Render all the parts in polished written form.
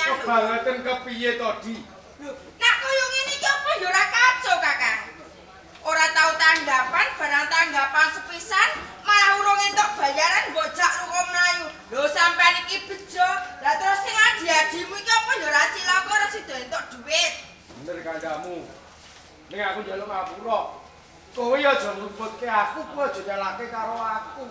sampean lho. Kebangetan kepiye to, Di? Lho, nek kaya ngene iki apa ya ora kacau, Kakang? Ora tau tanggapan, barang tanggapan sepisan malah urung entuk bayaran mbok jak lunga mlayu. Lho sampean iki bejo. Lah terus sing adi-adimu iki apa ya ora cilaka ora sida entuk dhuwit. Bener kandhamu. Ning aku njaluk ngapura. Kowe aja nglumputke aku, kowe aja nyalahke karo aku.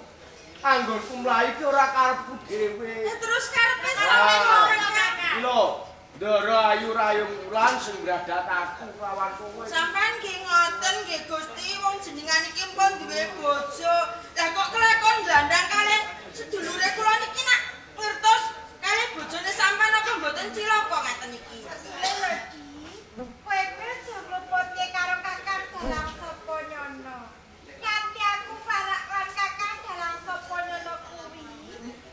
Anggonku mlayu iki ora karepku dhewe. Lah terus karepe sapa, Kakang? Lho, Ndara Ayu Rayung Wulan sing mbradat aku lawan kowe. Sampeyan nggih ngoten nggih Gusti, wong jenengan iki pun duwe bojo. Lah kok kelakon glandang kalih sedulure kula niki nak ngertos kalih bojone sampeyan apa mboten cilaka ngaten iki. Lho, Di. Kowe kuwi aja ngluputke karo Kakang Dalang Sapa Nyono. Nganti aku parak lan Kakang Dalang Sapa Nyono kuwi,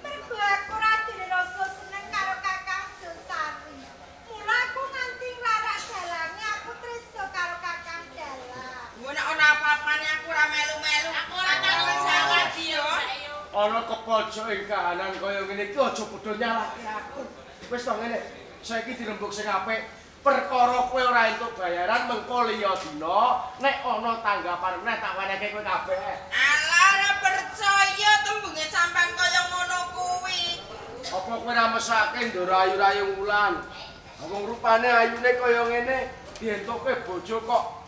mergo aku ora duwe rasa seneng karo Kakang Josari. Mula aku nganti nglarak dalange aku tresno karo Kakang Dalang. Engko nek ana apa-apane aku ora melu-melu. Aku ora tanggung jawab yo. Ana kepojok ing kahanan kaya ngene iki aja padha nyalahke aku. Wis to ngene, saiki dirembug sing apik. Perkara kowe ora entuk bayaran mengko liya dina nek ana tanggapan meneh tak wenehke kowe kabeh. Alah ora percaya tembunge sampean kaya ngono kuwi. Apa kowe ora mesake Ndara Ayu Rayung Wulan? Wong rupane ayune kaya ngene dientuke bojo kok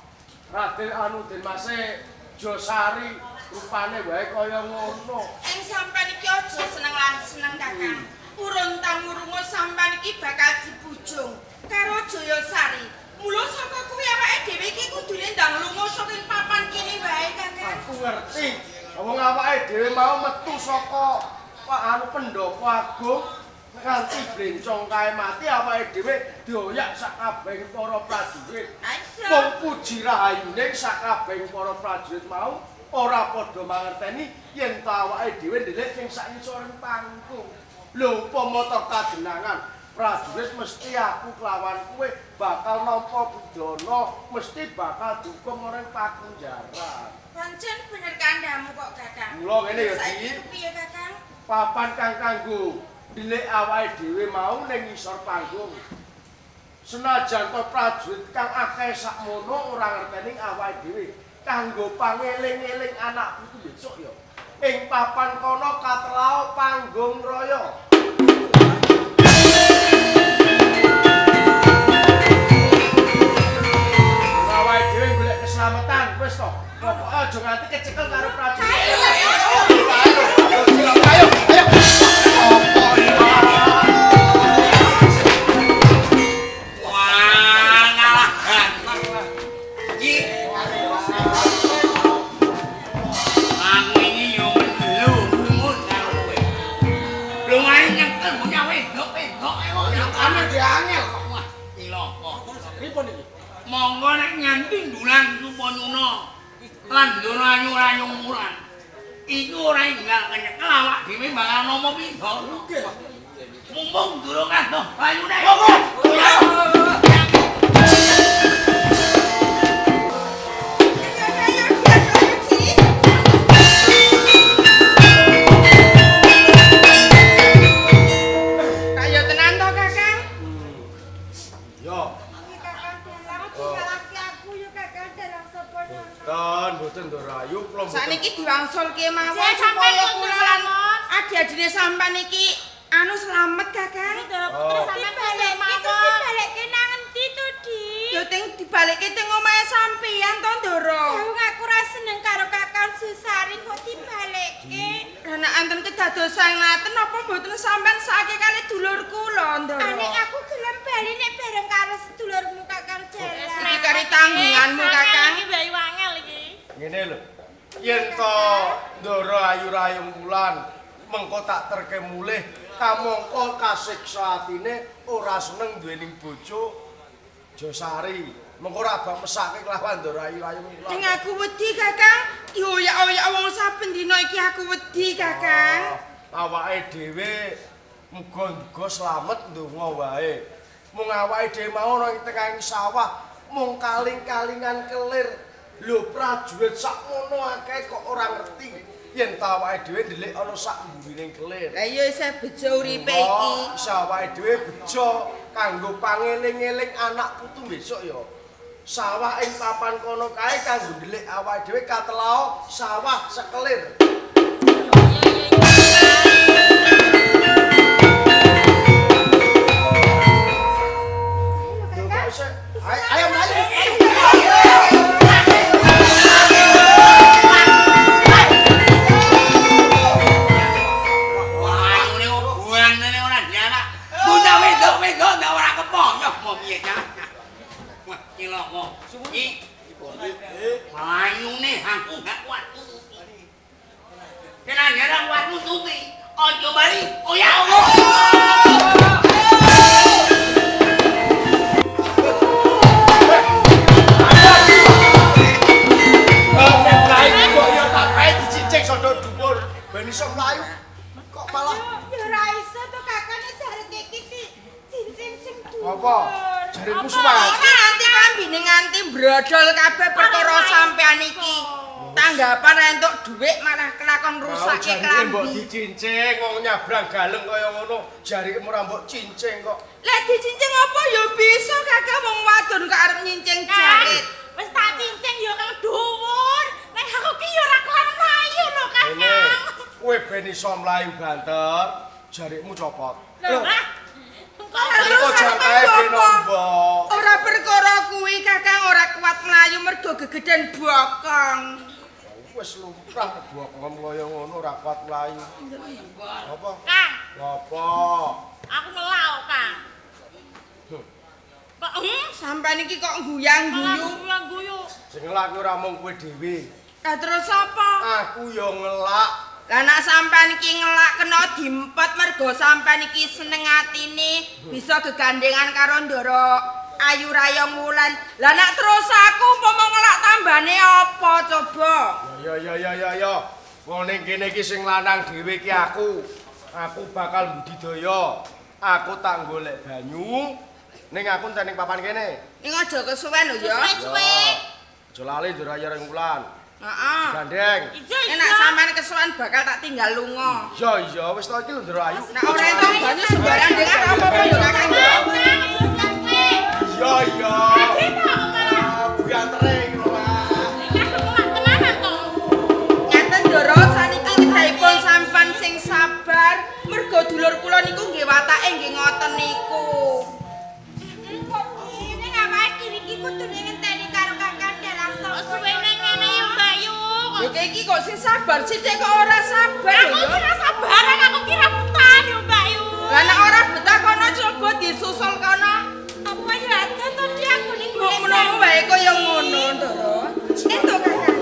Raden anu Den Mase Josari rupane wae kaya ngono. Ing sampean iki aja seneng lan seneng Kakang. Urun tangurunga sampean iki bakal dibujung karo Jayasari. Mula saka kuwi awake dhewe iki kudune ndang lunga saking papan kene wae Kakang. Aku ngerti. Wong awake dhewe mau metu saka anu Pendopo Agung nganti blencong kae mati awake dhewe dioyak sakabehing para prajurit. Wong puji rahayune sakabehing para prajurit mau ora padha mangerteni yen ta awake dhewe ndelik ning sak ngisoring panggung. Lho upama ta kajenangan prajurit mesti aku kelawan kowe bakal nampa pidana, mesti bakal dihukum ora pakunjaran. Pancen bener kandhamu kok Kakang. Mula ngene ya, Di. Saiki kepiye Kakang? Papan kang kanggo ndelik awake dhewe mau ning ngisor panggung. Senajan to prajurit kang akeh sakmono ora ngerteni awake dhewe kanggo pangeling-eling anak putu besok ya. Ing papan kono katelao panggung raya. Awake dhewe golek keselamatan wis to. Pokoke aja nganti kecekel karo prajurit. Ayo, ayo, ayo. Wah, ngalah ganteng lah. Iki aku iki yo melu rumun karo kowe. Lungae nyekel bocah wedok-wedok e kok Ane diangel kok. Wah, cilaka. Pripun iki? Monggo nek nganti ndulang Supanyuna lan Ndara Ayu Rayung Wulan. Iku ora enggal kenyekel awak dhewe bakal nampa pidana. Nggih. Mumpung durung adoh layune. Monggo. Ayo, ayo, Di. Kaya tenan to Kakang? Yo, Iki Kakang Dalang aja nyalahke aku ya Kakang Dalang Sapa Nyono. Boten, boten Ndara Ayu kula mboten. Sakniki diwangsulke mawon Jek, sampean supaya kudu kula lan mawon. adi-adine sampean iki anu slamet Kakang. Ndara Putri sampean Dibalekke mawon. terus dibalekke nang endi to, Di? Yo ting dibalikke teng omahe sampeyan to, Ndara. Lah wong aku ora seneng karo Kakang Susari kok dibalekke. Lah nek enten kedadosan ngaten apa mboten sampean sakake kali dulur kula, Ndara? Ane aku gelem bali nek bareng karo sedulurmu Kakang Dalang. Iki kari tanggunganmu, Kakang. Iki bayi wangel iki. Ngene lho. Yen to Ndara Ayu Rayung Wulan mengko tak terke mulih kamangka kasiksa atine ora seneng duwening bojo Josari. Mengko ora bak mesake kelawan Ndara Ayu Rayung Wulan. Ning aku wedi, Kakang. Dioyak-oyak wong saben dina iki aku wedi, Kakang. Awake dhewe muga-muga slamet ndonga wae. Mung awake dhewe mau ana ing tengahing sawah mung kaling-kalingan kelir. Lho prajurit sakmono akeh kok ora ngerti yen ta awake dhewe ndelik ana sak mburine kelir. Lah iya isih bejo uripe iki. Isih awake dhewe bejo. Kanggo pangeling-eling anak putu besok ya. Sawah ing papan kono kae kanggo ndelik awake dhewe katelao sawah sekelir. Ayo mlayu. Wah, ngene buanane ora dianak. Bocah wedok-wedok ndak ora kepoyoh mau piye cah. Wah, cilaka. Iki mlayune aku gak kuat nututi. Nek ora kuat nututi, aja bali. Oh ya Allah. Ben iso mlayu kok malah ya ora iso to Kakang nek jarit iki cincin sing dhuwur. Apa? Jaritmu suwat. Nganti klambine nganti brodol kabeh perkara sampean iki. Tanggapan ra entuk dhuwit malah kelakon rusake klambi. Mbok dicincing wong nyabrang galeng kaya ngono, jarikmu ora mbok cincing kok. Lah dicincing apa ya bisa Kakang wong wadon kok arep nyincing jarit. Wis tak cincing ya kang dhuwur. Nek aku ki ya ora kuat mlayu lho Kakang. Kowe ben iso mlayu banter, jarikmu copot. Lho, kok jangkae ben ombo. Ora perkara kuwi Kakang ora kuat mlayu mergo gegeden bokong. Wis lumrah bokong kaya ngono ora kuat mlayu. Apa? Kang. Apa? Aku ngelak, Kang. Kok sampean iki kok guyang-guyu? Guyang-guyu. Sing ngelak ora mung kowe dhewe. Lah terus apa? Aku ya ngelak. Lah nek sampean iki ngelak kena diempet mergo sampean iki seneng atine bisa gegandengan karo Ndara Ayu Rayong Wulan. Lah nek terus aku umpama ngelak tambane apa coba? Ya ya ya ya ya. Wong ning kene iki sing lanang dhewe iki aku. Aku bakal budidaya. Aku tak golek banyu. Ning aku entek ning papan kene. Ning aja kesuwen lho ya. Suwe-suwe. Aja lali Ndara Ayu Rayong Wulan. Heeh. Gandeng. Nek sampean kesuwen bakal tak tinggal lunga. Iya iya wis to iki lho Ndara Ayu. Nek ora entuk banyu sembarang dengar apa-apa ya Kakang. Iya iya. Buantere iki lho Mas. Ngaten Ndara saniki kedahipun sampean sing sabar mergo dulur kula niku nggih watake nggih ngoten niku. Kok ning awake dhewe iki kudune ngenteni karo Kakang Dalang Sapa. Suwene ngene ya Mbak Yu. Lho iki kok sing sabar sithik kok ora sabar lho. Aku kira sabaran, aku kira betah yo Mbak Yu. Lah nek ora betah kono coba disusul kono. Apa ya ada to di aku ning golek. Menawa wae kaya ngono, Ndara. Entuk Kakang.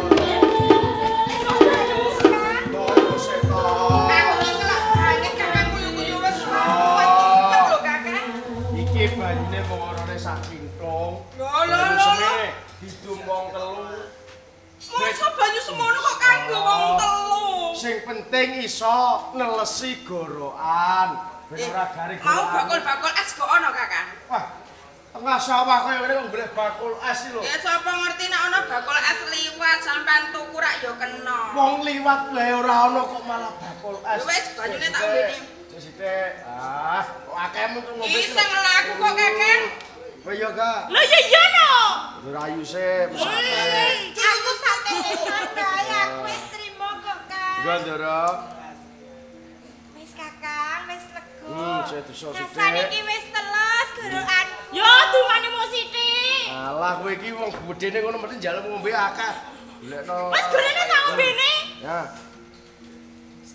Aku iki ngelak banget Kakang kuyu-kuyu wis kuat lho Kakang. Iki banyune mung orone sak cintung. Lho lho lho. Didum wong telu. Masa banyu semono kok kanggo wong telu. Sing penting iso nelesi gorokan. Ben ora garing. Mau bakul-bakul es kok ana, Kakang? Wah, tengah sawah kaya ngene kok golek bakul es iki lho. Ya sapa ngerti nek ana bakul es liwat sampean tuku rak ya kena. Wong liwat wae ora ana kok malah bakul es. Wis banyune tak ombene. Sithik. Ah, kok akeh mung ngombe. Iseng laku kok, Kakang. Oh iya, Kak. Lho iya iya no. Ora ayu sih, mesake. Aku satene bae aku wis trimo kok, Kang. Iya, Ndara. Wis Kakang, wis lega. Saya dosa sithik. Saniki wis teles gorokanku. Yo dumane mung sithik. Alah kowe iki wong gedene ngono mesti njaluk ngombe akeh. Golekno. Wis gorene tak ombene. Ya.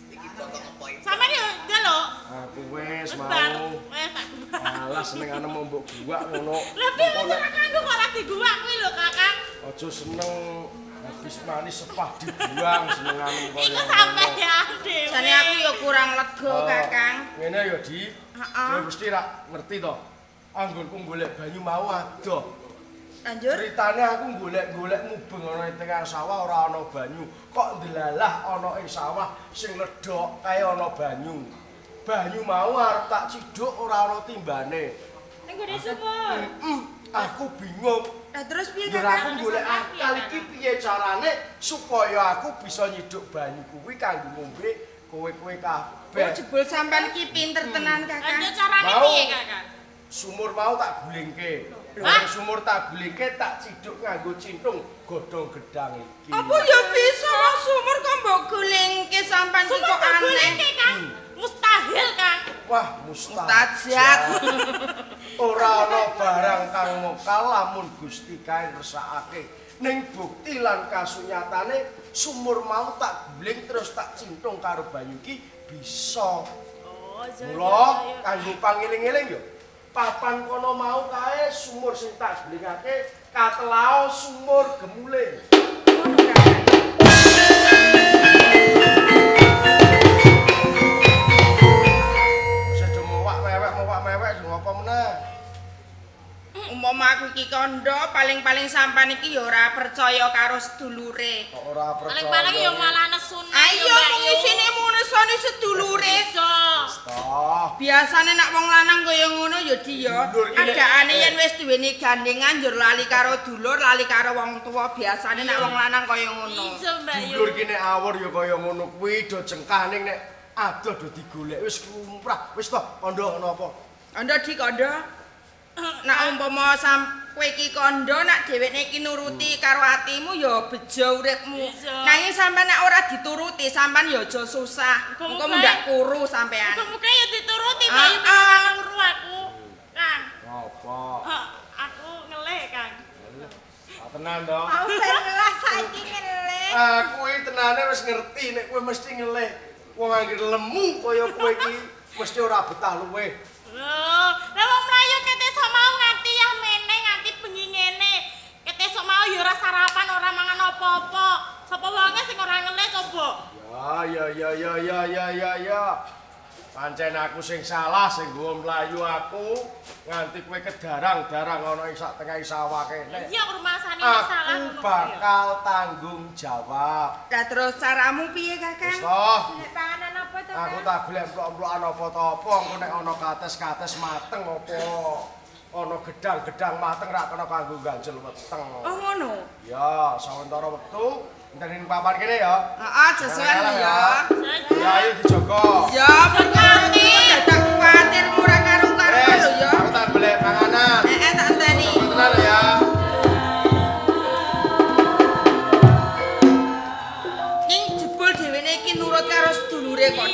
Iki bokong apa iki? Sampeyan yo njaluk. Aku wis mau. Wis tak guwak. Alah senengane mau mbok guwak ngono. Lah piye wis ora kanggo kok ora diguwak kuwi lho, Kakang. Aja seneng habis manis sepah dibuang senengane kaya. Iku sampeyan dhewe. Jane aku yo kurang lega, Kakang. Ngene ya, Di. Heeh. Kowe mesti rak ngerti to. Anggonku golek banyu mau adoh. Lanjut. Ceritane aku golek-golek mubeng ana ing tengah sawah ora ana banyu. Kok ndelalah ana ing sawah sing ledhok kae ana banyu. Banyu mau arep tak cidhuk ora ana timbane. Ning gone sumur. Aku bingung. Lah terus piye Kakang? Aku golek akal iki piye carane supaya aku bisa nyiduk banyu kuwi kanggo ngombe kowe-kowe kabeh. Oh, jebul sampean iki pinter tenan, Kakang. Lah carane piye, Kakang? Sumur mau tak gulingke. Lho, sumur tak gulingke tak ciduk nganggo cintung godhong gedang iki. Apa ya bisa wong sumur kok mbok gulingke sampean iki kok aneh. Gulingke, Kang. Mustahil, Kang. Wah, mustajab. Ora ana barang kang mokal lamun Gusti kae ngersakake. Ning bukti lan kasunyatane sumur mau tak guling terus tak cintung karo banyu iki bisa. Oh, iya. Mula kanggo pangeling-eling yo. Papan kono mau kae sumur sing tak gulingake katelao sumur gemuling. Ngono kae. Sedo mowak mewek ngopo meneh? Umpama aku iki kandha paling-paling sampean iki ya ora percaya karo sedulure. Kok ora percaya? Paling-paling ya malah nesune. Ayo mung isine nesone sedulure. Toh. Biasane nek wong lanang kaya ngono ya Di ya. Adaane yen wis duweni gandengan njur lali karo dulur, lali karo wong tuwa. Biasane nek wong lanang kaya ngono. Iso Mbak Yu. Dulur ki nek awur ya kaya ngono kuwi do jengkah ning nek adoh do digolek wis lumrah. Wis toh kandha ana apa? Kandha Di kandha. Nek umpama kowe iki kandha nek dheweke iki nuruti karo atimu ya bejo uripmu. Nanging sampean nek ora dituruti sampean ya aja susah. Engko mendak kuru sampean. Muga-muga ya dituruti Mbak Yu kuru aku. Kang. Apa? Aku ngelih, Kang. Ah tenan to. Mau ben ngelah saiki ngelih. Aku iki tenane wis ngerti nek kowe mesti ngelih. Wong anggere lemu kaya kowe iki mesti ora betah luwih. Lho, lah wong mlayu ket esuk mau nganti yah mene nganti bengi ngene. Ket esuk mau ya ora sarapan, ora mangan apa-apa. Sapa wonge sing ora ngelih coba? Ya. Pancen aku sing salah sing nggawa mlayu aku nganti kowe kedarang-darang ana ing sak tengah sawah kene. Iya rumasane salah. Aku bakal tanggung jawab. Lah terus caramu piye, Kakang? Wis toh. Golek panganan apa to, Aku tak golek mplok-mplokan apa ta apa engko nek ana kates-kates mateng apa ana gedang-gedang mateng rak kena kanggo ganjel weteng. Oh ngono. Ya, sawentara wektu enteni ning papan kene ya. Heeh, sesuai ya. Ya ayo dijogo. Ya, ngerti. Dadak kuwatir murah karo-karo lho ya. Aku tak golek panganan. Heeh, tak enteni. Tenan ya. Ning jebul dhewene iki nurut karo sedulure kok.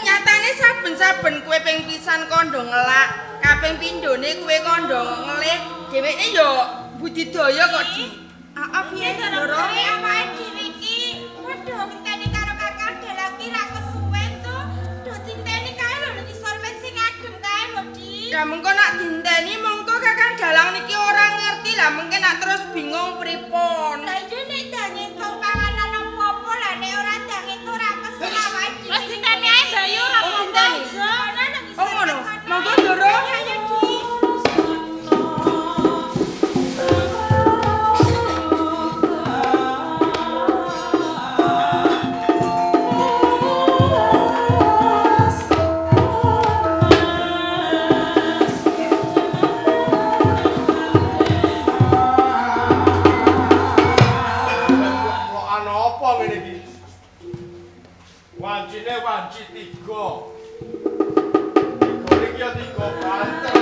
Nyatane saben-saben kowe ping pisan kandha ngelak, kaping pindhone kowe kandha ngelih, dheweke ya budidaya kok Di. Heeh, piye Ndoro? Awake dhewe iki padha ngenteni karo Kakang Dalang ki ra kesuwen to. Do dinteni kae lho ning isor wit sing adem kae lho, Di. Lah mengko nak dinteni mengko Kakang Dalang niki ora ngerti lah mengke nak terus bingung pripun. Lah iya nek ndang entuk panganan apa-apa lah nek ora ndang entuk ra kesel awake dhewe. Wis dinteni ae Mbak Yu ora apa-apa. Oh ngono. Monggo Ndoro. Ayo Di. Wancine wanci tiga. Tiga iki ya tiga banter.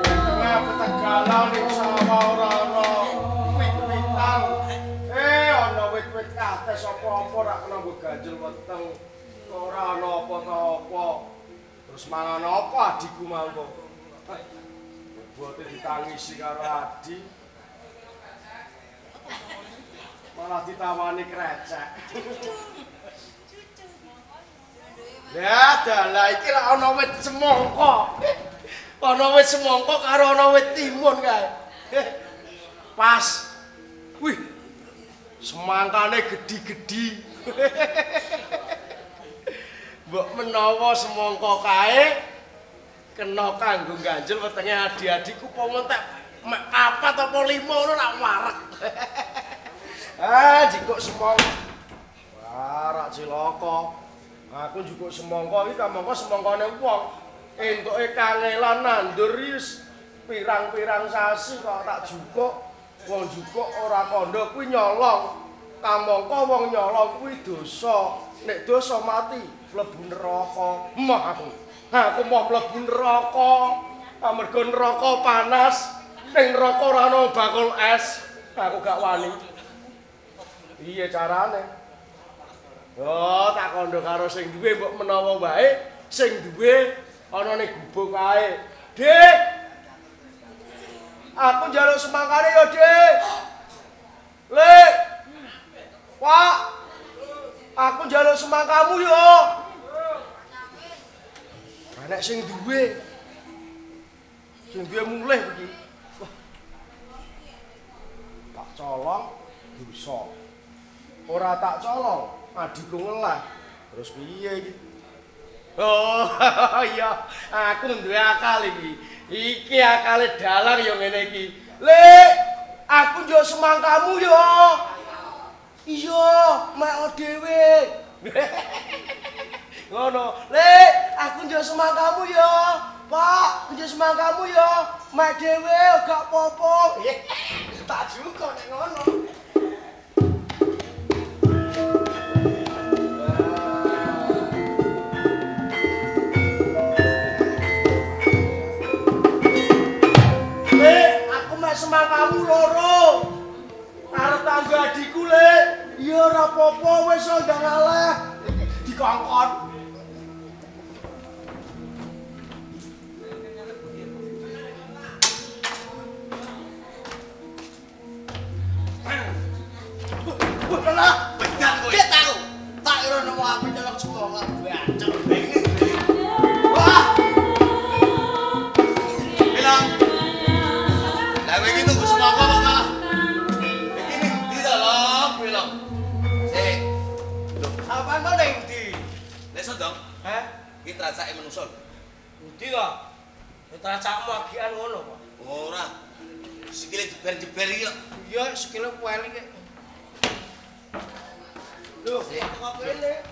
Tengah petegalan ning sawah ora ana wit-witan. Ana wit-wit kates apa-apa ora kena nggo ganjel weteng. Ora ana apa-apa. Terus mangan apa adikku mau kok? Bote ditangisi karo adi. Malah ditawani krecek. Ya dalah iki lak ana wit semangka. Ana wit semangka karo ana wit timun kae. Pas. Wih. Semangkane gedhi-gedhi. Mbok menawa semangka kae kena kanggo ganjel wetenge adi-adiku apa entek mek papat apa lima ngono lak wareg. Ah, jikuk semangka. Wah, rak cilaka. Aku njukuk semangka iki kamangka semangkane wong. Entuke kangelan nandur wis pirang-pirang sasi kok tak jukuk. Wong jukuk ora kandha kuwi nyolong. Kamangka wong nyolong kuwi dosa. Nek dosa mati, Mlebu neraka. Moh aku. Aku mau mlebu neraka. Amarga neraka panas. Ning neraka ora ana bakul es. Aku gak wani. Piye carane? Oh, tak kandha karo sing duwe mbok menawa wae sing duwe ana ning gubuk kae. Dik. Aku njaluk semangkane ya, Dik. Lek. Pak. Aku njaluk semangkamu ya. Nek sing duwe. Sing duwe mulih iki. Wah. Tak colong dosa. Ora tak colong, adikku ngelah. Terus piye iki? Oh, iya, aku duwe akal iki. Iki akale dalang ya ngene iki. Lek, aku njaluk semangkamu ya. Iya, mek dhewe. Ngono. Lek, aku njaluk semangkamu ya. Pak, njaluk semangkamu ya. Mek dhewe gak apa-apa. Tak juga nek ngono. Lek, aku mek semangkamu loro. Arep tanggo adikku, Lek. Ya ora apa-apa wis ndang ngalah. Dikongkon. Lah, pedang kowe. Ket aku. Tak kira nemu api nyolong semangka bancet. Wah. Bilang. Lah kowe iki tunggu semangka kok malah. Iki ning ndi ta, Long? Bilang. Sik. Lho, sampean kok ning ndi? Lek sondong. Heh? Iki tracake menungso. Endi to? Ya tracakmu agian ngono kok. Ora. Sikile jeber-jeber iki kok. Iya, sikile puel iki. Lho, kok kene?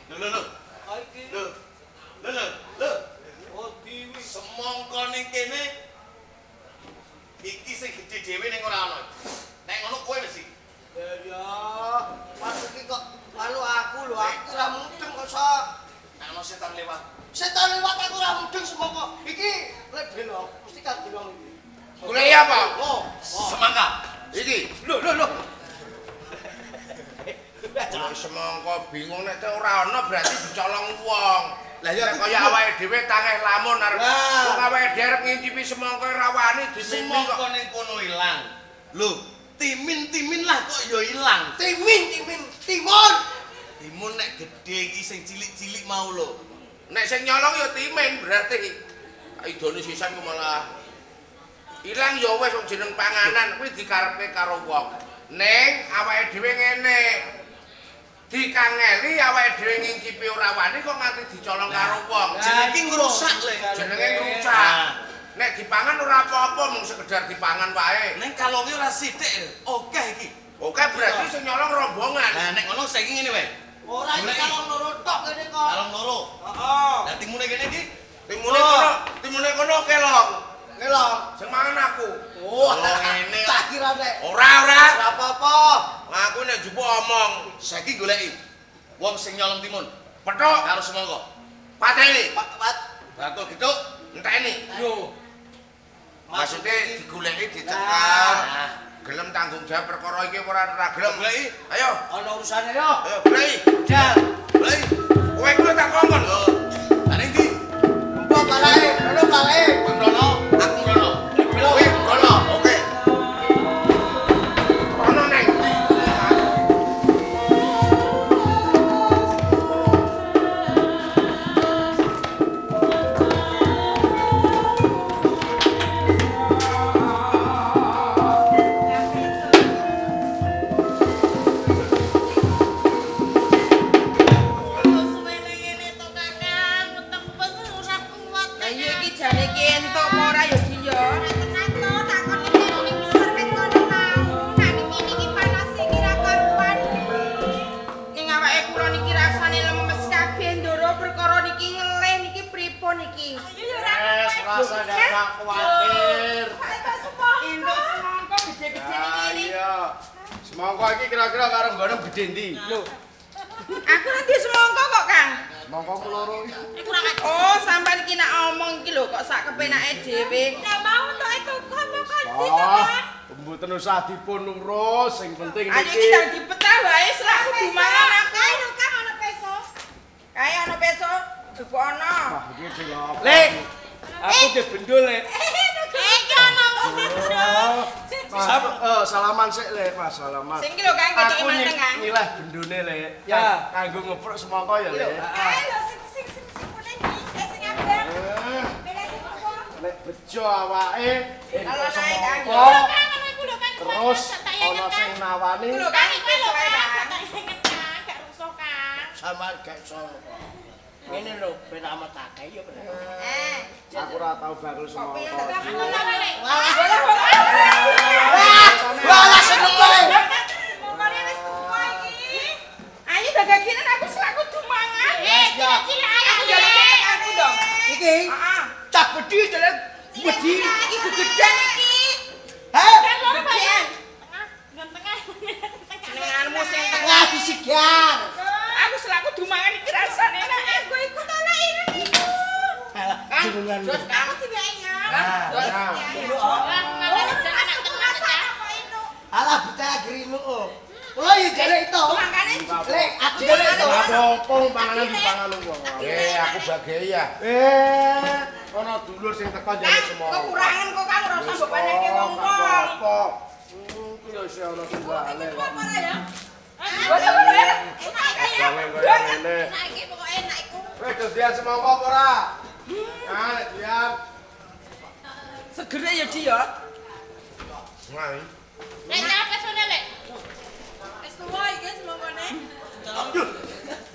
Lho lho lho. Iki. Lho. Lho lho lho. Oh, diwi semangka ning kene. Iki sing gedhe dhewe ning ora ana. Nek ngono kowe mesti. Ya ya, pas iki kok anu aku lho, aku ora mudeng kok sok. Nek ana setan lewat. Setan lewat aku ora mudeng semangka. Iki lek belok mesti kan belok iki. Golek apa? Oh, semangka. Iki. Lho lho lho. Golek semangka bingung nek ora ana berarti dicolong wong. Lah ya kaya awake dhewe tangeh lamun arep wong awake dhewe arep ngincipi semangka ora wani dimimpi kok. Semangka ning kono ilang. Lho, timin-timin lah kok ya ilang. Timin, timin, timun. Timun nek gedhe iki sing cilik-cilik mau lho. Nek sing nyolong ya timin berarti. Idone sisan kok malah ilang ya wis wong jeneng panganan kuwi dikarepe karo wong. Ning awake dhewe ngene. Dikangeli awake dhewe ngincipi ora wani kok nganti dicolong karo wong. Jenenge iki ngrusak le. Jenenge ngrusak. Nek dipangan ora apa-apa mung sekedar dipangan wae. Ning kalonge ora sithik. Akeh iki. Oke berarti sing nyolong rombongan. Lah nek ngono saiki ngene wae. Ora iki kalong loro tok kene kok. Kalong loro. Heeh. Lah timune kene iki? Timune kono, timune kono kelong. Kelong. Sing mangan aku. Oh, ngene. Tak kira nek. Ora ora. Ora apa-apa. Aku nek jupuk omong. Saiki goleki wong sing nyolong timun. Pethuk karo semangka. Pateni. Pat. Bakul gethuk enteni. Lho. Maksude digoleki dicekel. Gelem tanggung jawab perkara iki ora ora gelem. Goleki. Ayo. Ana urusane yo. Ayo goleki. Jal. Goleki. Kowe kuwi tak kongkon. Lho. Lah ning ndi? Mbok balae, rono balae. Kowe mrono, aku mrono. Kowe mrono. Oke. Rono nang ndi? Semangka iki kira-kira karo nggono gedhe ndi? Lho. Aku nanti semangka kok, Kang. Mongko loro iki. Oh, sampean iki nak omong iki lho kok sak kepenake dhewe. Lah mau entuke tuku mongko ndi to, Kang? Mboten usah dipun urus, sing penting niki. Ayo iki ndang dipecah wae selak kudu mangan aku. Kae lho Kang ana peso. Kae ana peso, jupuk ana. Wah, iki sing apa? Lek, aku ge bendul, Lek. Iki ana bendul. Salaman sik, Lek, Mas, salaman. Sing iki lho Kang, ketoke manteng, Kang. Aku nyileh bendune, Lek. Ya, kanggo ngepruk semangka ya, Lek. Kae lho sing sing sing kuning iki, sing abang. Pilih sing apa? Lek bejo awake, kalau naik Kang. Terus ana sing nawani. Lho Kang, iki lho Kang. Gak rusuh, Kang. Sampeyan gak iso. Ngene lho, ben amat akeh ya bener. Aku ora tau bakul semangka. Walah seneng kowe. Mongkone wis tuku iki. Ayo dagangane aku selak kudu mangan. Cilik-cilik ayo aku njaluk aku dong. Iki. Heeh. Cah bedhi jare bedhi. Iki gegedan iki. Heh. Loro Pak ya. Tengah, nggon tengah. Jenenganmu sing tengah disigar. Aku selak kudu mangan iki rasane enak. Aku iku to lek ireng iku. Alah, jenengan. Aku diweki ya. Alah bocah gerimu. Kula yo jaluk itu. Mangkane Lek, aku jaluk itu. Apa panganan dipangan wong. Aku bage ya. Ana dulur sing teko njaluk semangka. Kekurangan kok Kang ora usah mbok peneke wong-wong. Apa? Kuwi yo isih ana tunggale kok. Apa ya? Boleh boleh. Enak ngene. Enak iki pokoke enak iku. Wis dodolan semangka apa ora? Ah, nek diam. Segere ya Di ya. Ngai. Lek nyapa pesone Lek? Wis tuwa iki semangkane. Aduh.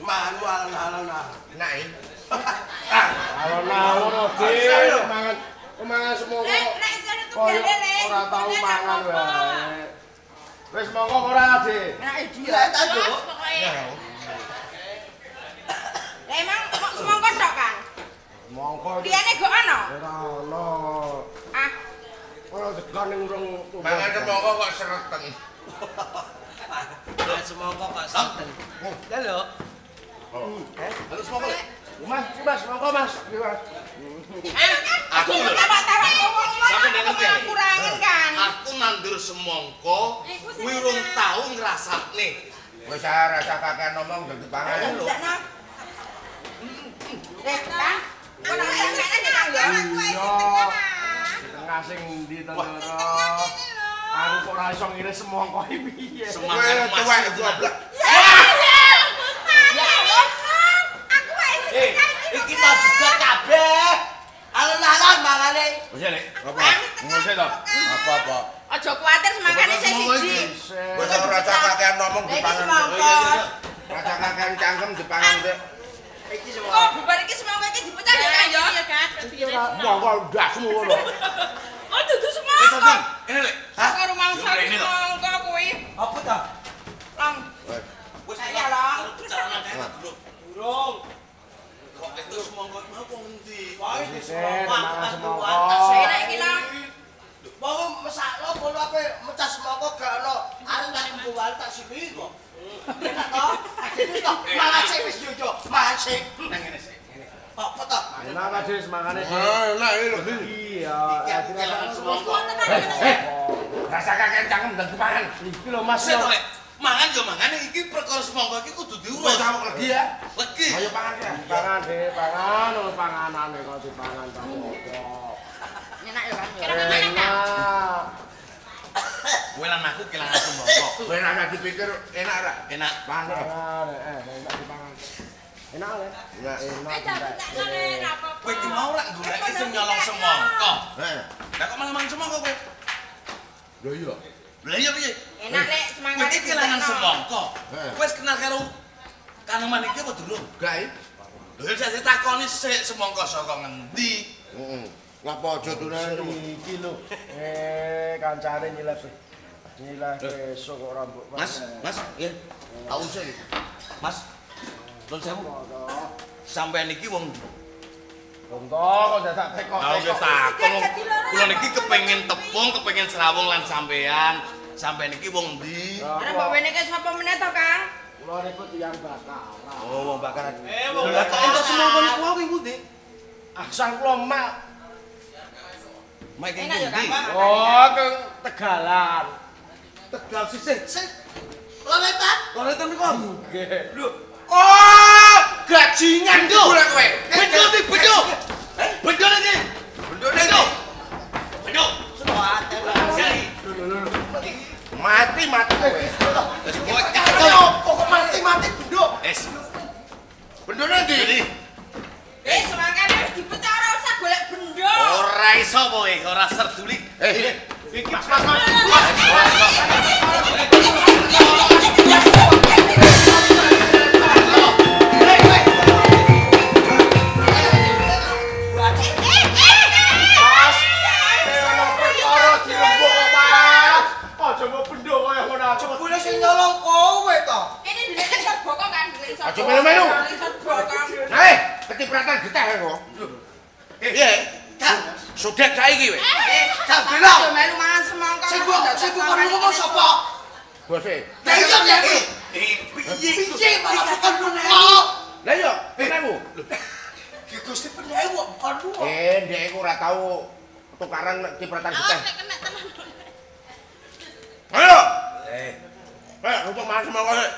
Manu alon-alon. Enak iki. Alon-alon Di, mangan mangan semangka. Lek lek iso tunggale Lek. Ora tau mangan wae. Wis monggo ora, Dik? Enak Di. Lek ta, Nduk. Lah emang kok semangka tok, Kang? Monggo. Liyane gak ana? Ora ana. Ah. Ora degan ning urung. Mangan semangka kok sereten. Mangan semangka kok sereten. Lah lho. Eh, halo semangka. Lek. Mas, Mas, monggo Mas. Iki Mas. Aku lho. Sampe kurangan kan. Aku nandur semangka kuwi urung tau ngrasakne. Wis rasa kakean ngomong dadi pangan. Ndakno. Lek, Kang. Kono enak ya, Kang ya. Iya. Tengah sing endi to, Ndoro? Aku kok ora iso ngiris semangka iki piye. Semangka tuwek goblok. Ya Allah, aku wae sing Iki ta juga kabeh. Alon-alon mangane. Wis Lek, apa? Ngose to? Apa-apa. Aja kuwatir semangkane sing siji. Wis ora kakean ngomong dipangan. Rasa kakean cangkem dipangan, Dek. Iki semangka. Kok bubar iki semangka iki dipecah ya, Kang ya? Iya, Kang. Monggo ndasmu ngono. Oh, dudu semangka. Ini Lek. Saka rumangsa semangka kuwi. Apa ta? Long. Wis ya, Long. Burung. Kok itu semangka mau kok endi? Wah, iki mangan semangka. Enak iki, Long. Mau mesakno kono ape mecah semangka gak ono. Arep tak buwal tak sini kok. Enak to? Akhirnya to mangan sik wis yo yo, mangan sik. Nang ngene sik. Ngene. Apa to? Enak ta, Dis, mangane, Dis. Enak iki lho. Iya, Iki aku kelangan semangka. Rasa kakean cangkem ndang dipangan. Iki lho Mas. Sik to, Lek. Mangan yo mangan iki perkara semangka iki kudu diurus. Wis awak legi ya. Legi. Ayo pangan ya. Pangan, Dik, pangan, ono panganane kok dipangan ta apa. Enak ya, Kang. Enak. Kowe lan aku kelangan semangka. Kowe ora dipikir enak ora? Enak. Pangan. Pangan, enak dipangan. Enak le. Enak. Enak. Kowe iki mau ora goleki sing nyolong semangka. Heeh. Lah kok malah mangan semangka kowe? Lho iya. Lah iya piye? Enak Lek semangkane. Kowe iki kelangan semangka. Heeh. Kowe wis kenal karo tanaman iki apa durung? Gak iki. Lho saya takoni sik semangka saka ngendi? Heeh. Ngapa aja turune iki lho. Kancane nyileh. Nyileh besok kok ora mbok. Mas, Mas, nggih. Tak usah iki. Mas. Nuwun sewu. Sampeyan iki wong ndi? Wong to kok dadak tekok. Lah nggih takon. Kula niki kepengin tepung, kepengin srawung lan sampeyan. Sampeyan iki wong ndi? Arep mbok weneke sapa meneh to, Kang? Kula niku tiyang Bakaran. Oh, wong Bakaran. Wong Lah kok entuk semangka niku wae kuwi pundi? Asal kula mak. Mak iki pundi? Oh, keng Tegalan. Tegal sisih. Sing Loretan? Loretan niku. Nggih. Lho, oh, gajingan jebule kowe. Bendo iki, bendo. Bendo iki. Bendone iki. Bendo. Mati-mati kowe. Wis bocah Kok kok mati-mati bendo? Wis. Bendone ndi? Semangkane wis dipecah ora usah golek bendo. Ora iso kowe, ora serduli. Iki mas mas. Mas, perkara dirembuk kok, Mas. Aja mbok bendo kaya ngono aku. Jebule sing nyolong kowe to. Kene ndelek isor bokong kan, ndelek isor. Aja melu-melu. Isor bokong. Hei, kecipratan getah kok. Piye? Sudet saiki kowe. Kang Beno. Aja melu mangan semangka. Sing mbok sing kon lunga sapa? Bose. Lah iya piye? Piye? Piye malah kon lunga? Lah iya, penewu. Ki Gusti penewu kok kon lunga. Ndek iku ora tau tukaran cipratan getah. Awas nek kena tenan. Ayo. Rupuk mangan semangka sik.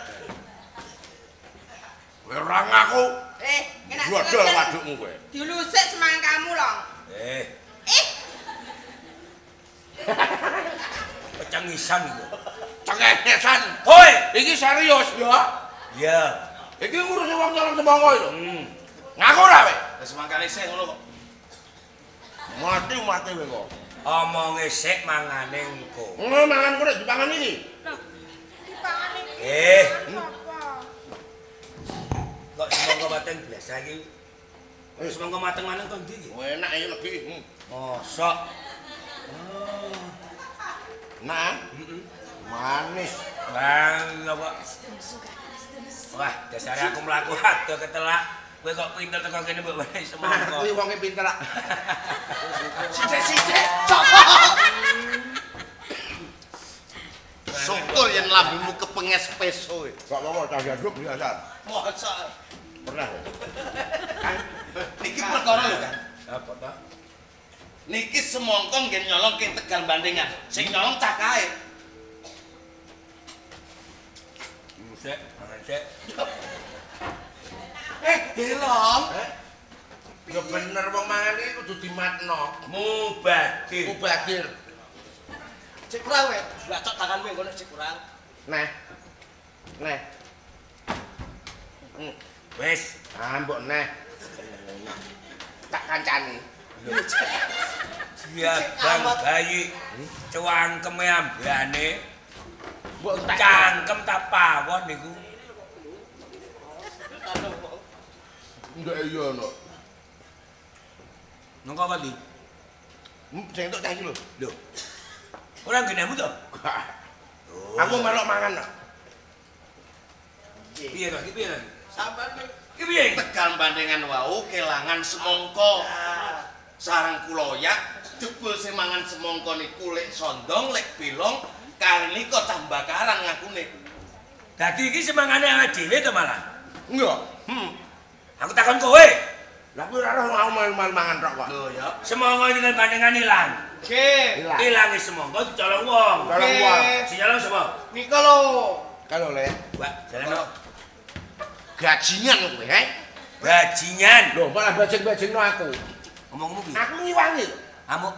Kowe ora ngaku. Kena Bodol wadukmu kowe. Dilusik semangkamu, Long. Pecengisan iku. Cengesan. Hoi, iki serius ya. Iya. Iki ngurusi wong nyolong semangka itu. Ngaku ora kowe? Wis mangkane sik ngono kok. Mati-mati kowe kok. Omonge sik mangane engko. Ngono mangan kowe dipangan iki. Dipangan iki. Sapa? Kok semangka mateng biasa iki? Semangka mateng maneng kok ndi iki? Enak iki legi. Mosok. Nah, manis. Bang, kok. Wah, dasare aku mlaku ado ketelak. Kowe kok pinter teko kene mbok wenehi semangka. Kuwi wonge pinter lak. Sithik-sithik sapa? Syukur yen lambemu kepenges peso. Gak apa-apa, cah jaduk biasa. Mosok. Pernah. Niki perkara lho, Kang. Apa ta? Niki semangka nggih nyolong ke Tegal Bandingan. Sing nyolong cah kae. Sik, mangan sik. Delong. Ya bener wong mangan iki kudu dimatno. Mubadir. Mubadir. Cek kurang kowe. Bacok tangan kowe engko nek cek kurang. Neh. Neh. Wis, mbok neh. Tak kancani. Dia bang bayi cuangkeme ambane. Mbok entek cangkem tak pawon niku. Ndek iya no. Nang kok ndi? Sing entuk cah iki lho. Lho. Ora nggenemu to? Aku melok mangan kok. Piye to? Iki piye to? Sampeyan iki piye? Tegal Bandingan wau kelangan semangka. Sarang kuloyak jebul sing mangan semangka niku lek sondong, lek belong, kali nika cah Bakaran ngakune. Dadi iki semangane awake dhewe to malah? Enggak. Aku takon kowe. Lah kowe ora roh aku mangan tok kok. Lho ya. Semangka iki Bandingan ilang. Nggih. Ilange semangka dicolong wong. Colong wong. Sing nyolong sapa? Nika lho. Kalau le. Wah, jalan. Gajingan kowe, he? Bajingan. Lho, malah bajing-bajingno aku. Ngomongmu piye? Aku ngiwangi lho. Amuk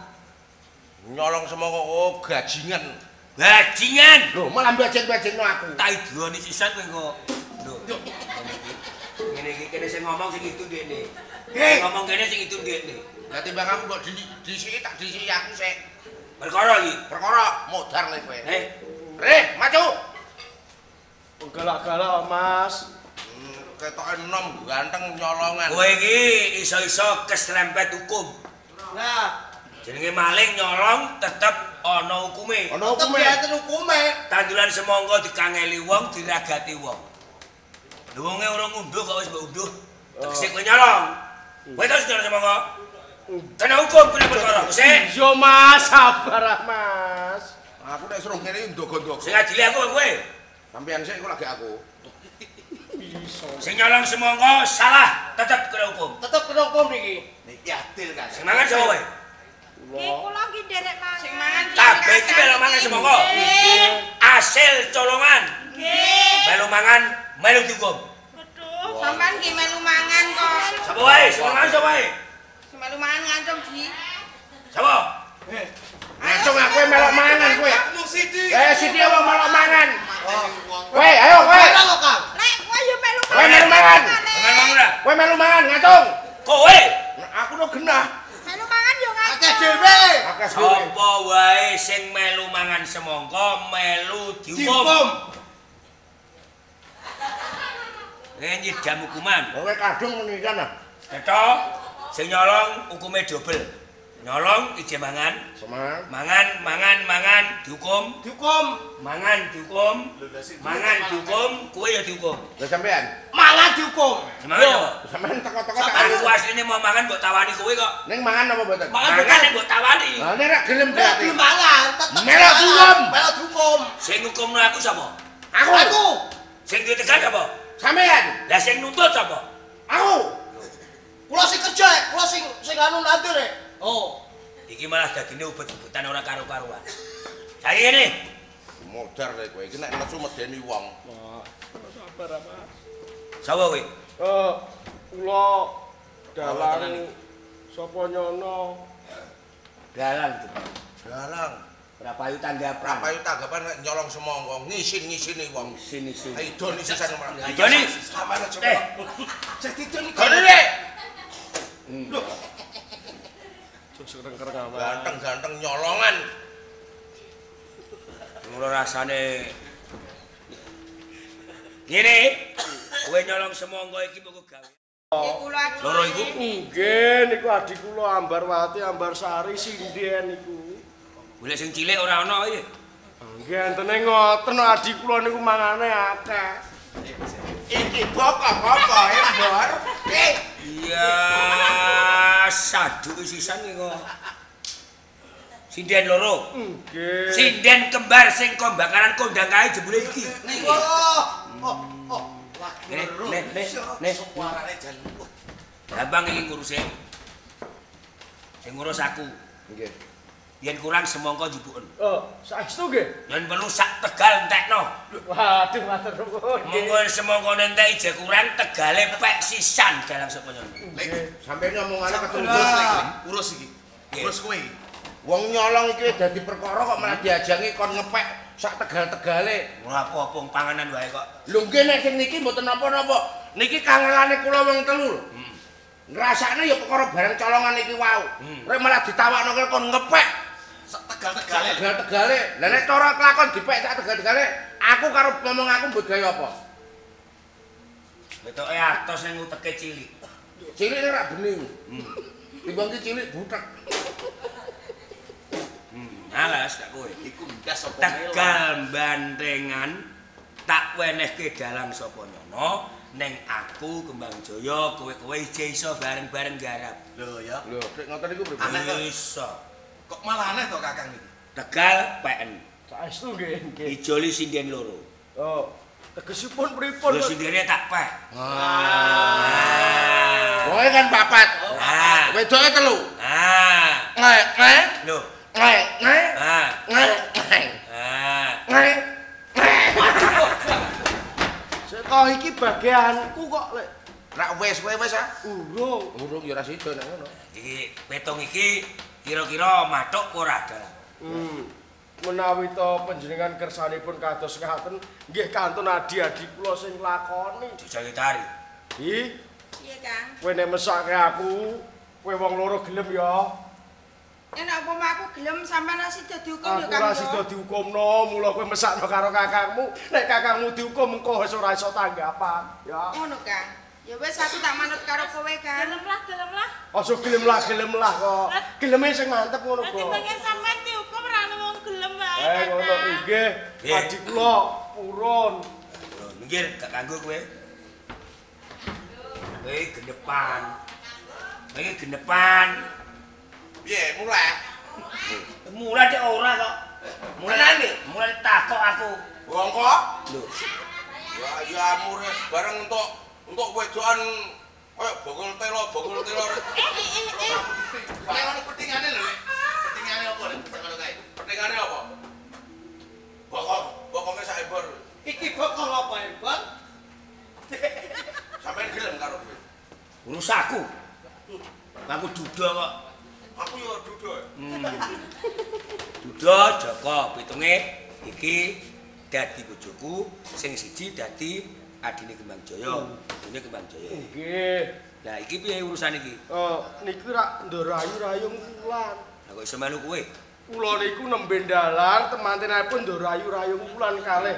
nyolong semangka oh gajingan. Bajingan. Lho, malah bajing-bajingno aku. Tak idoni sisan kowe kok. Lho. Ngene iki kene sing ngomong sing itu ndekne. Ngomong kene sing itu ndekne. Lah timbang aku mbok disiki tak disiki aku sik. Perkara iki. Perkara modar le kowe. Reh, maju. Galak-galak, Mas. Ketoke enom ganteng nyolongan. Kowe iki iso-iso keserempet hukum. Nah, jenenge maling nyolong tetep ana hukume. Ana hukume. Tetep hukume. Tandulan semangka dikangeli wong, diragati wong. Lho wonge ora ngunduh kok wis mbok unduh. Tegese kowe nyolong. Kowe terus nyolong semangka. Kena hukum, kena perkara. Sik. Yo Mas, sabar ah, Mas. Aku nek suruh ngene ndogo-ndogo. Sing adili aku kowe. Sampeyan sik iku lagi aku. Sing nyolong semangka salah, tetep kena hukum. Tetep kena hukum niki. Niki adil kan. Sing mangan sapa wae? Nggih kula nggih nderek mangan. Sing mangan kabeh iki melok mangan semangka. Asil colongan. Nggih. Melu mangan, melu dihukum. Waduh, sampean nggih melu mangan kok. Sapa wae? Sing mangan sapa wae? Sing melu mangan ngancung Ji. Sapa? Ngancung aku melok mangan kowe. Mung sithik. Sithik wong melok mangan. Kowe ayo kowe. Lek kowe yo melu mangan. Kowe melu mangan. Mangan ora? Kowe melu mangan ngancung. Kowe. Aku no genah. Melu mangan yo ngancung. Akeh dhewe. Sapa wae sing melu mangan semangka melu dihukum. Nyidam hukuman. Kowe kadung muni kan ah. Cetha sing nyolong hukume dobel. Nyolong ije mangan, mangan, mangan, mangan dihukum, dihukum, mangan dihukum, mangan dihukum, kowe ya dihukum. Lha sampean? Mangan dihukum. Lho, sampean teko-teko tak aku asline mau mangan mbok tawani kowe kok. Ning mangan apa mboten? Mangan ning mbok tawani. Lah nek ra gelem berarti. Gelem mangan, tetep melok dihukum. Melok dihukum. Sing ngukumno aku sapa? Aku. Aku. Sing duwe tegal sapa? Sampean. Lah sing nuntut sapa? Aku. Kula sing kerja, kula sing anu nandur rek. Oh. Iki malah dadine ubet-ubetan ora karo-karuan. Saiki ngene. Modar rek kowe iki nek nesu medeni wong. Wah, sabar Mas. Sapa kowe? Kula dalang sapa nyono? Dalang. Dalang. Ora payu tanggapan. Ora payu tanggapan nek nyolong semangka, ngisin-ngisini wong. Ngisin-ngisin. Idoni sisan ora. Idoni. Sampeyan aja. Jadi idoni. Idoni rek. Lho. Ganteng-ganteng nyolongan. Ngono rasane. Ngene, kowe nyolong semangka iki mbok gawe. Loro iku nggih niku adik kula Ambarwati Ambarsari sinden niku. Golek sing cilik ora ana iki. Nggih entene ngoten adik kula niku mangane akeh. Iki bokong apa embor? Iya, saduke sisan iki kok. Sinden loro. Nggih. Sinden kembar sing kombakaran kondang kae jebule iki. Niku. Oh, oh. Nek, nek, nek. Suarane jan. Gampang iki nguruse. Sing ngurus aku. Nggih. Yen kurang semangka jupuken. Oh, saestu nggih. Yen perlu sak Tegal entekno. Waduh, matur nuwun. Monggo semangkane entek ije kurang Tegale pek sisan dalang sapa nyono. Nggih, sampeyan omongane ketunggus iki. Urus iki. Urus kowe iki. Wong nyolong iki dadi perkara kok malah diajangi kon ngepek sak Tegal-tegale. Ora apa-apa panganan wae kok. Lho nggih nek sing niki mboten napa-napa. Niki kangelane kula wong telu lho. Ngrasakne ya perkara barang colongan iki wau. Rek malah ditawakno kon ngepek sak Tegal-tegale. Tegal-tegale. Lah nek cara kelakon dipek sak Tegal-tegale, aku karo ngomong aku mbok gawe apa? Wetoke atos ning uteke cilik. Cilik ora bening. Timbang ki cilik butek. Alas tak kowe. Iku ndas sapa Tegal bantengan tak wenehke dalang sapa nyono ning aku Kembang Jaya kowe-kowe ije iso bareng-bareng garap. Lho ya. Lho, nek ngoten niku pripun? Iso. Kok malah aneh to Kakang niki? Tegal PN. Saestu nggih, nggih. Ijoli sinden loro. Oh, tegesipun pripun? Lho sindene tak peh. Ah. Wonge kan papat. Ah. Wedoke telu. Ah. Nge, nge. Lho. Nge, nge. Ah. Nge, nge. Ah. Nge. Seko iki bagianku kok lek. Rak wis kowe wis ah. Urung. Urung ya ora sida nek ngono. Iki petung iki kira-kira mathuk ora dalang. Menawi to panjenengan kersanipun kados ngaten nggih kantun adi-adi kula sing lakoni. Dijali tari. Hi. Piye, Kang? Kowe nek mesake aku, kowe wong loro gelem ya. Nek umpama aku gelem sampean ra sida dihukum ya, Kang. Aku ora sida dihukumno, mula kowe mesakno karo kakangmu. Nek kakangmu dihukum engko wis ora iso tanggapan, ya. Ngono, Kang. Ya wis aku tak manut karo kowe, Kang. Gelem lah, gelem lah. Aja gelem lah, gelem lah kok. Geleme sing mantep ngono kok. Timbangane sampean dihukum ora ono wong gelem wae. Eh ngono nggih. Adik kula purun. Lho, minggir gak kanggo kowe. Kowe genepan. Kowe genepan. Piye mulai? Mulai dek ora kok. Mulai mulai takok aku. Wong kok Lho. Ya ya amure bareng entuk wedokan kaya bokol telo, bokol telo. Nek ono petingane lho, Lek. Petingane apa lek ngono kae? Petingane apa? Bokong, bokonge sak embor. Iki bokong apa embor? Sampeyan gelem karo kowe. Urus aku. Aku duda kok. Aku ya duda. Duda Joko pitunge iki dadi bojoku, sing siji dadi adine Kembang Jaya. Adine Kembang Jaya. Nggih. Lah iki piye urusan iki? Oh, niku rak Ndara Ayu Rayung Wulan. Lah kok iso melu kowe? Kula niku nembe ndalang temantenipun Ndara Ayu Rayung Wulan kalih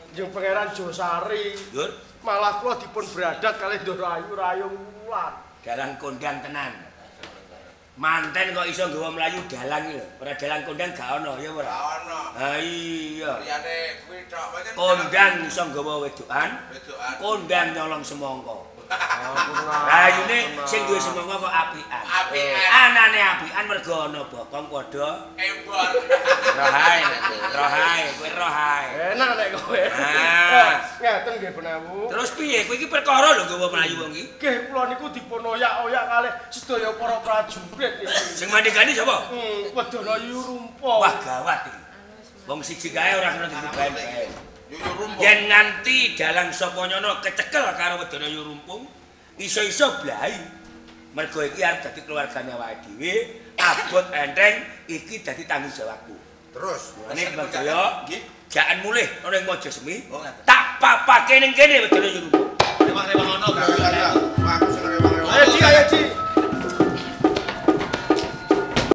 Kanjeng Pangeran Josari. Ndur, malah kula dipun bradat kalih Ndara Ayu Rayung Wulan. Dalang kondang tenan. Manten kok iso nggawa mlayu dalang iki lho. Ora dalang kondang gak ono ya ora? Gak ono. Ha iya. Liyane kuwi tok pancen kondang iso nggawa wedokan. Wedokan. Kondang nyolong semangka. Rayune sing duwe semangka kok apian. Apian. Anane apian mergo ana bokong padha embor. Rohae, rohae, kowe rohae. Enak nek kowe. Ngeten nggih Benawu. Terus piye? Kowe iki perkara lho nggawa mlayu wong iki. Nggih kula niku dipun oyak-oyak kalih sedaya para prajurit niki. Sing mandegani sapa? Wedana Yu Rumpung. Wah gawat iki. Wong siji kae ora kena dibaen-baen. Yu Rumpung. Yen nganti dalang Soponyono kecekel karo Wedana Yu Rumpung, iso-iso blahi. Mergo iki arep dadi keluargane awake dhewe, abot enteng iki dadi tanggung jawabku. Terus, ngene Kembang Jaya, nggih, jakan mulih ana ing Mojosemi. Oh, ngaten. Tak papake ning kene Wedana Yu Rumpung. Rewang-rewang ono. Aku sing rewang-rewang. Ayo Ji, ayo Ji.